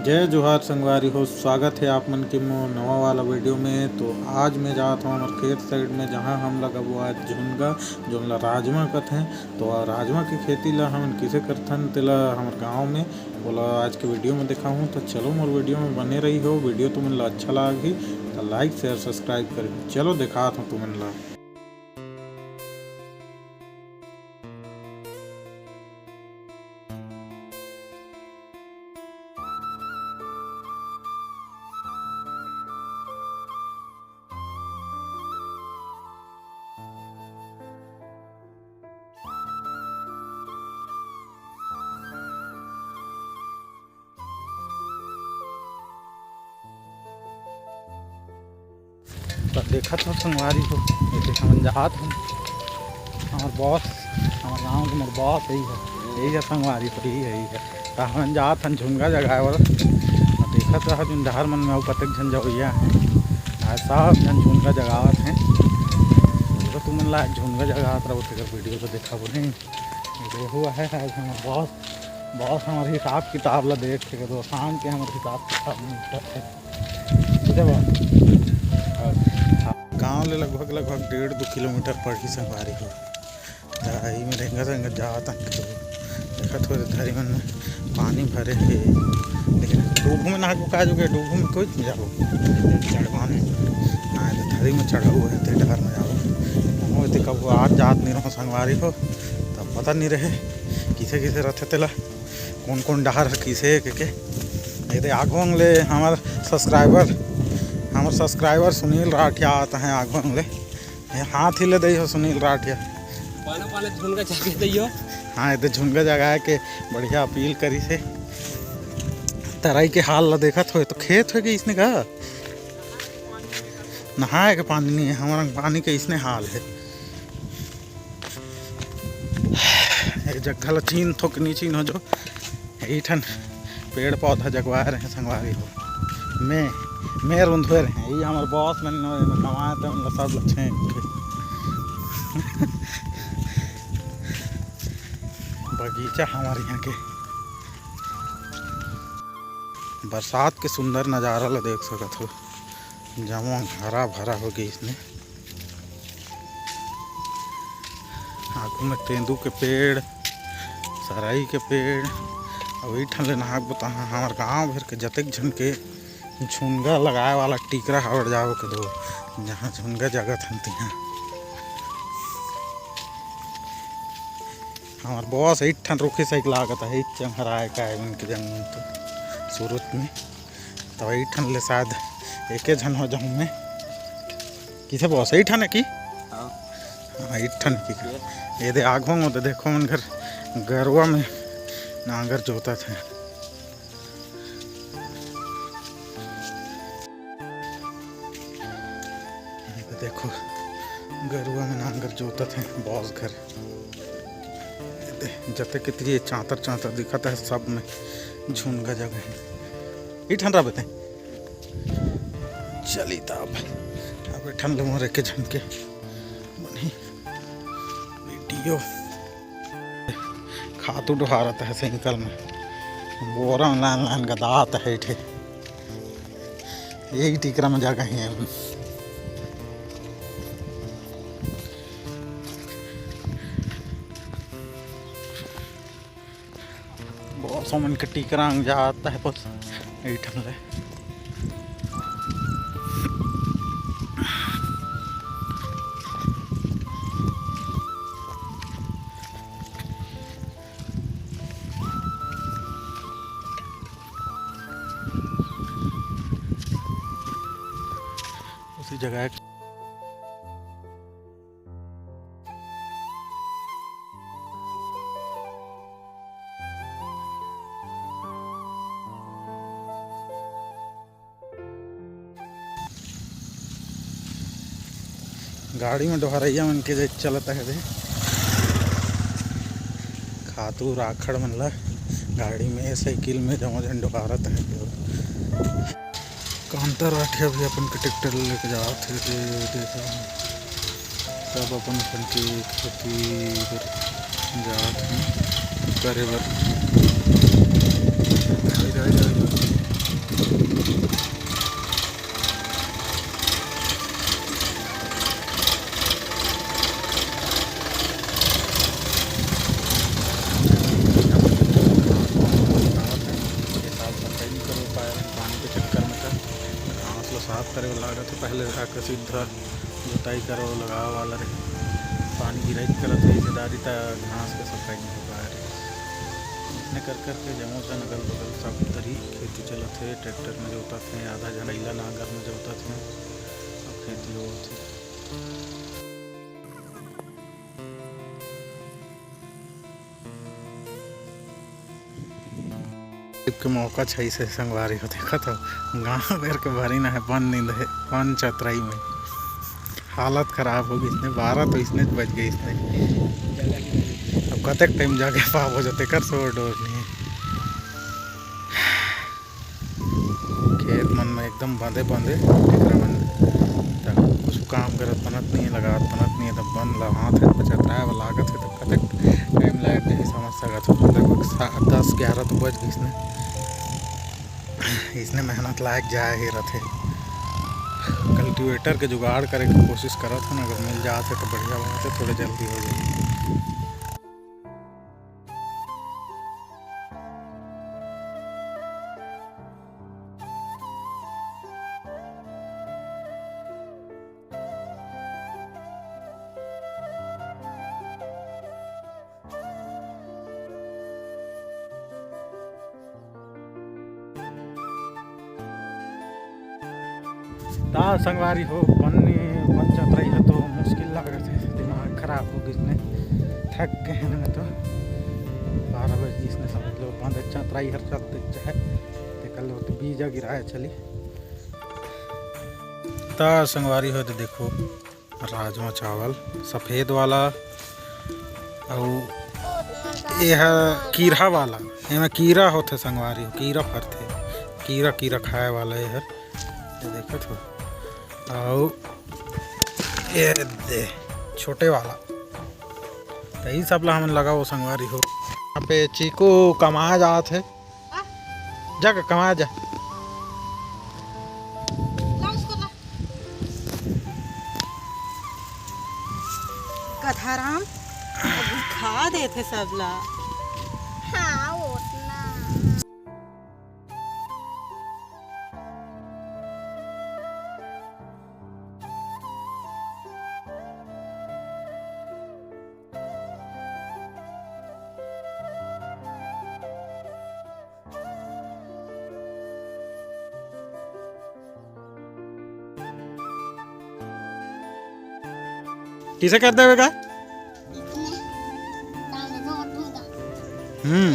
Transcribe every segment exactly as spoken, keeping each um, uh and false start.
जय जोहार संगवारी हो, स्वागत हे आप मन के मोर नवा वाला वीडियो में। तो आज मैं जात हूँ हमर खेत साइड में, जहाँ हम लगाबो आज झुनगा, जोन ला राजमा कथे। तो राजमा के खेती ला हमन किसे करथन, तेला हमर गाँव में, ओला आज के वीडियो में देखाहूँ। तो चलो मोर वीडियो में बने रही हो, वीडियो तुमन ला अच्छा लागही तो लाइक, शेयर, सब्सक्राइब करही। चलो देखात हूँ तुमन ला। तो देखत हो संगवारी हो, ये हमन जात हन। हमर बॉस, हमर गाँव के मोर बॉस यही है, यही है संगवारी हो, यही है, यही है। तो हमन जात हन झुनगा जगाए बर। तो देखत रहा, जोन डहर मन में अउ कतेक झन जवैया हैं, आज सब झन झुनगा जगावत हैं। तो तुमन ला झुनगा जगावत रहो, तेकर वीडियो तो देखाबो नहीं। ये हुआ है आज हमर बॉस, बॉस हमर हिसाब किताब ला देख के, तो शाम के हमर हिसाब किताब निपटत है। बुझे बा? गाँव ले लगभग, लगभग डेढ़ दो किलोमीटर पड़ही संगवारी हो। त इही में रेंगत, रेंगत जात हन। तो देखत हो, धारी मन में पानी भरे हे। लेकिन डूबू में नहाबो का, जो के डूबू में कोई नहीं जाबो। चढ़वाने। हाँ, तो धारी में चढ़ाऊ है, ते डहर में जाबो। हम ते कबो आज जात नहीं रहो संगवारी हो, तब पता नहीं रहे किसे किसे रथे तेला। कौन कौन डहर ह किसे के, के। ये दे आगोंग ले हमर सब्सक्राइबर, हमर सब्सक्राइबर सुनील राठिया आत हैं आगोंग ले। ये हाथ ही ले दई हो सुनील राठिया। पाले पाले झुनगा जाके दइयो। हाँ, ये दे झुनगा जगाए के बढ़िया अपील करिस हे। तराई के हाल ला देखत होए तो खेत होए के इसने का नहाए के पानी नहीं है, हमारा पानी के इसने हाल है। एक जगह ला चीन थो कि नहीं चीन हो जो, यही ठन पेड़ पौधा जगवा रहे संगवारी हो। मैं, मैं रुंधवे रहे, ये हमारे बॉस मन ने कमाए तो उन सब लक्षण बगीचा हमारे यहाँ के। बरसात के सुंदर नज़ारा ला देख सकत हो, जमा हरा भरा हो गई इसने। आगू में तेंदू के पेड़, सरई के पेड़, अउ ई ठन ले नहाक बताहा हमर गांव भर के जतेक झन के झुनगा लगाए वाला टीकरा हावड़ जाओ के दो, जहाँ झुनगा जगत हन तिहाँ। हमर बॉस एक ठन रुखे सही लागत है, एक चंघराए का है उनके जंगल तो सूरत में। तो एक ठन ले शायद एके झन हो जाऊँ मैं। किसे बॉस, एक ठन है की? हाँ। हाँ, एक ठन की। ये दे आगों में तो देखो मन घर गरुआ में नांगर जोता थे। ये देखो, गरुआ में नांगर जोतत हे बॉस घर। ये दे, जते कितनी ये चांतर चांतर दिखत हे, सब में झुनगा जगह हे। ई ठन रह बते। चली तब, अब ए ठन ले मोर एके झन के बनी वीडियो। खातू डोहारत हे साइकिल में, बोरा में लान लान गदात हे ठे। यही टीकरा में जाके ही है। बहुत समन के टीकरा में जाता है बस यही ठन ले। उसी जगह एक गाड़ी में डोहरैया मन के जे चलत हे दे, खातू राखड़ मन ला गाड़ी में, साइकिल में जमा जन डोहारत हे। कांता राठिया भी अपन के ट्रैक्टर लेके जात हे, दे देखा, सब अपन अपन के खेती बर जात हे करे बर। साफ करे वाला लागत हे, पहले आके सीधा जोताई करो, लगाओ वाला रहे। पानी गिराई करत हे, इसे दारी त घास के सफाई नहीं हो पाए रहे। इसने कर करके जम्मो झन अगल बगल सब तरी खेती चलत हे। ट्रैक्टर में जोतत हे, आधा झन अइला नांगर में जोतत हे, अब खेती होत हे। के मौका छइसे संगवारी हो, देखत हो, गांव भर के भरी ना है, बन नींद है, बन चतराई में। हालत खराब हो गई इसने, बारह तो इसने बज गई इसने। अब कतेक टाइम जाके पाबो जो तेकर सो डोर नहीं। खेत मन में एकदम बंदे बंदे, एकरा मन त कुछ काम करत बनत नहीं, लगात बनत नहीं, त बन ला हाथ है, चतराए वाला लागत है, त कतेक टाइम लाग जाही समझ सकत हो। लगभग सा-, दस ग्यारह तो बज गइस ने। इसने मेहनत लायक जाए ही रथे। कल्टीवेटर के जुगाड़ करे के कोशिश करत हन, अगर मिल जात है तो बढ़िया बात है, थोड़े जल्दी हो जाए। ता संगवारी हो, बन, बन चतराई है तो मुश्किल लग रहे थे, दिमाग खराब हो गई इसने, थक गए हैं ना। तो बारह बजे इसने समझ लो बंद चतराई हर चलते है, ते कल होते बीजा गिराया चली। ता संगवारी हो तो देखो, राजमा चावल सफेद वाला, अउ ये ह कीरा वाला, एमे कीरा होथे संगवारी हो, कीरा फरथे, कीरा, कीरा खाए वाला ये हर, ये देखत हो। अउ ये दे छोटे वाला, त ई सब ला हमन लगाओ संगवारी हो। यहाँ पे चीकू कमाए जात हे, जा के कमाए जा। ला उसको ला। गधाराम अभी खा देथे सब ला। हाँ, ओतना। किसे कर देवे का? हम्म।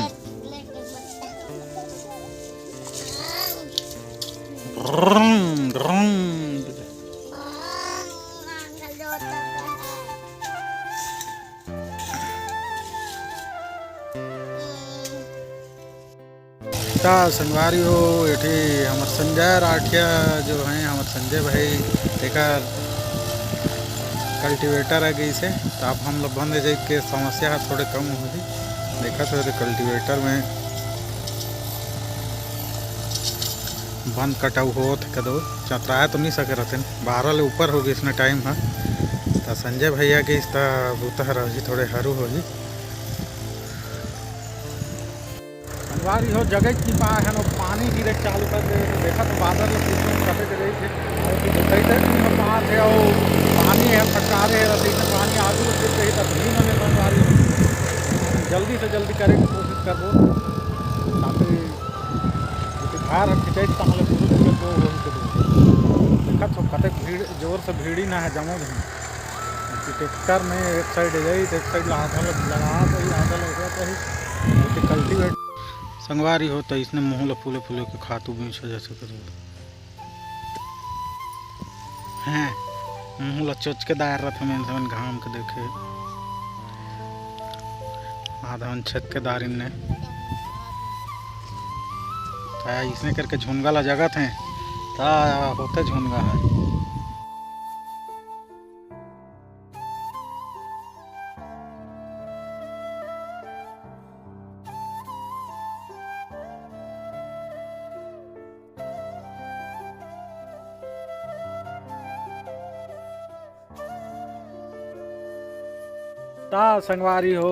त संगवारी हो, एठे हमर संजय राठिया जो हैं, हमर संजय भाई, तेकर कल्टीवेटर आ गइसे, त अब हम लोग बंद जाए के समस्या ह थोड़े कम होही। देखत हो, तो कल्टीवेटर में बंद कटाऊ होत कदो, चतराए तो नहीं सके रहते, बारह ले ऊपर हो गइस ना टाइम ह। त संजय भैया के इस त बूता ह रही थोड़े हरू होही। संगवारी हो, जगह की पाए है ना, पानी गिरे चालू कर दे, तो देखा तो बादल में कुछ कटे के रही थे, और तो देखा ही थे कि मैं कहाँ थे, और पानी है, फटकारे है, रस्ते से पानी आगू में गिर रही, तब भी मैंने संगवारी हो, जल्दी से जल्दी करे की कोशिश करबो, ताकि यदि घर हम खिंचाई तो हमारे पूरे पूरे दो हो के दो। देखा तो कते भीड़, जोर से भीड़ी ना है, जमो नहीं। ट्रैक्टर में एक साइड जाई तो एक साइड आधा लग-, लगा तो ही, आधा लगा तो ही। कल्टीवेट संगवारी हो तो इसने मुँह ला फूले फूले के खातू बीछ हो जा सकत हो। हैं, मुँह ला चोच के दायर रथ में इंसान घाम के देखे। आधा मन छत के दारिन ने। ता इसने करके झुनगा ला जगत हैं। ता होते झुनगा है। ता संगवारी हो,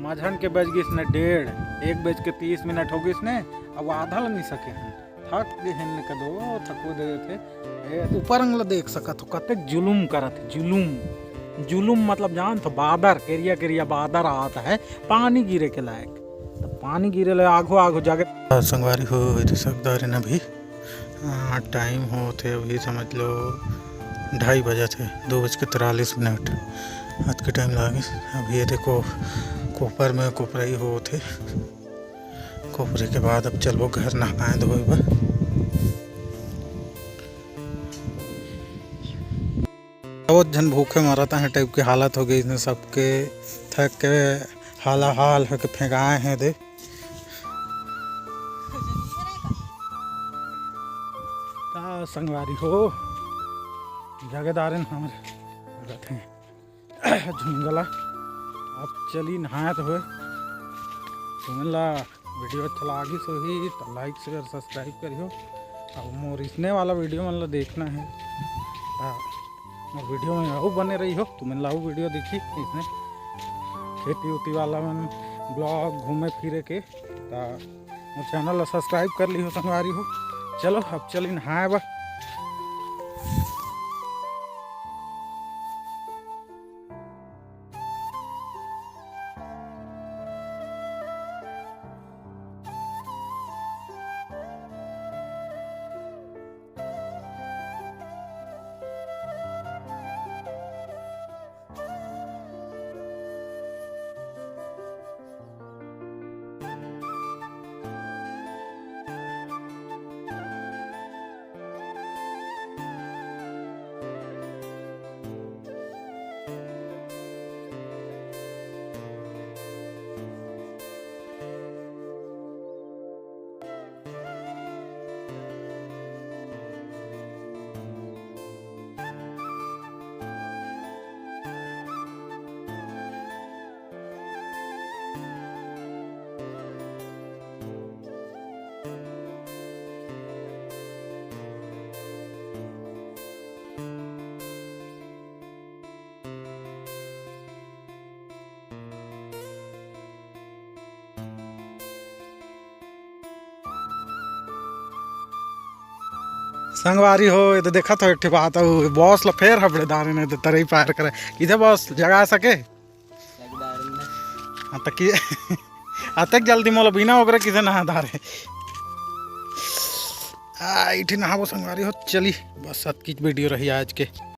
मझन के बज गिस ने डेढ़, एक बज के तीस मिनट हो गिस ने, अब आधा ल नहीं सके हन। थक गे हेन कदो, थको दे थे। ए, ऊपर अंग ल देख सकत हो, कतेक जुलुम करत हे, जुलुम। जुलुम मतलब जानत हो, बादर, करिया करिया बादर आवत हे, पानी गिरे के लायक। त पानी गिरे ले आघो आघो जाके। हाँ, संगवारी हो, ये तो सकदार है ना अभी। हाँ, टाइम होत हे अभी, समझ लो ढाई बजत हे, दो बज के तिरालीस मिनट। आज के टाइम लागे। अभी ये देखो, कोपर में कोपराई होत हे। कोपरे के बाद अब चलबो घर नहाए धोए बर। बहुत झन भूखे मरत हे टाइप के हालत हो गई इसने सबके, थक के हाला हाल होके फेंकाए हे दे। का संगवारी हो, जगेदारन हमर रथे। झुंगला। अब चली नहात हुए। तुमन ला वीडियो अच्छा लागिस होही त like, share, subscribe करिहो। अब मोर इसने वाला वीडियो मन ला देखना हे त मोर वीडियो में अउ बने रहिहो। तुमन ला अउ वीडियो दिखी इसने खेती उती वाला मन, vlog, घूमे फिरे के। त मोर channel ला subscribe कर लिहो संगवारी हो। चलो अब चली नहाए बर। संगवारी हो, ये तो देखत हो एक ठे बात, अउ बॉस ला फेर हबड़े दारे नहीं तो तरई पार करे। किधर बॉस जगा सके? हाँ, त कि अतक जल्दी मोला बिना ओकरे किसे नहा धारे। आ, इठे नहाबो संगवारी हो, चली। बस अतकीच वीडियो रही आज के।